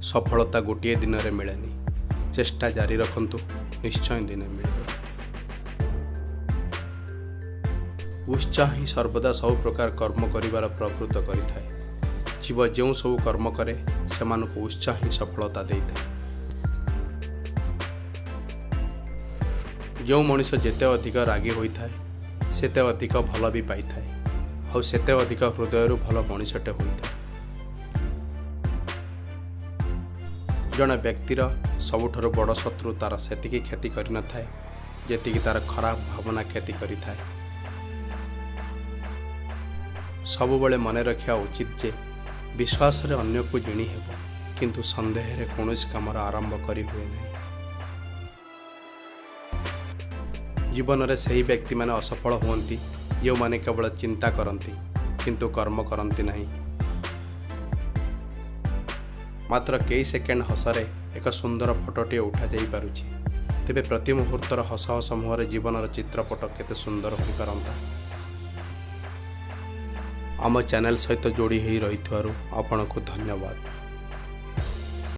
ସଫଳତା ଗୋଟିଏ ଦିନରେ ମିଳେନି। ଚେଷ୍ଟା ଜାରି ରଖନ୍ତୁ, ନିଶ୍ଚୟ ଦିନେ ମିଳିବ। ଉତ୍ସାହ ହିଁ ସର୍ବଦା ସବୁ ପ୍ରକାର କର୍ମ କରିବାର ପ୍ରବୃତ୍ତ କରିଥାଏ। ଜୀବ ଯେଉଁ ସବୁ କର୍ମ କରେ, ସେମାନଙ୍କୁ ଉତ୍ସାହ ହିଁ ସଫଳତା ଦେଇଥାଏ। ଯେଉଁ ମଣିଷ ଯେତେ ଅଧିକ ରାଗି ହୋଇଥାଏ, ସେତେ ଅଧିକ ଭଲ ବି ପାଇଥାଏ, ଆଉ ସେତେ ଅଧିକ ହୃଦୟରୁ ଭଲ ମଣିଷଟେ ହୋଇଥାଏ। ଜଣେ ବ୍ୟକ୍ତିର ସବୁଠାରୁ ବଡ଼ ଶତ୍ରୁ ତା'ର ସେତିକି କ୍ଷତି କରିନଥାଏ, ଯେତିକି ତା'ର ଖରାପ ଭାବନା କ୍ଷତି କରିଥାଏ। ସବୁବେଳେ ମନେ ରଖିବା ଉଚିତ ଯେ ବିଶ୍ୱାସରେ ଅନ୍ୟକୁ ଜିଣି ହେବ, କିନ୍ତୁ ସନ୍ଦେହରେ କୌଣସି କାମର ଆରମ୍ଭ କରି ହୁଏ ନାହିଁ। ଜୀବନରେ ସେହି ବ୍ୟକ୍ତିମାନେ ଅସଫଳ ହୁଅନ୍ତି, ଯେଉଁମାନେ କେବଳ ଚିନ୍ତା କରନ୍ତି କିନ୍ତୁ କର୍ମ କରନ୍ତି ନାହିଁ। ମାତ୍ର କେଇ ସେକେଣ୍ଡ ହସରେ ଏକ ସୁନ୍ଦର ଫଟୋଟିଏ ଉଠାଯାଇପାରୁଛି, ତେବେ ପ୍ରତି ମୁହୂର୍ତ୍ତର ହସ ହସ ମୁହଁରେ ଜୀବନର ଚିତ୍ରପଟ କେତେ ସୁନ୍ଦର ହୋଇପାରନ୍ତା। ଆମ ଚ୍ୟାନେଲ ସହିତ ଯୋଡ଼ି ହୋଇ ରହିଥିବାରୁ ଆପଣଙ୍କୁ ଧନ୍ୟବାଦ।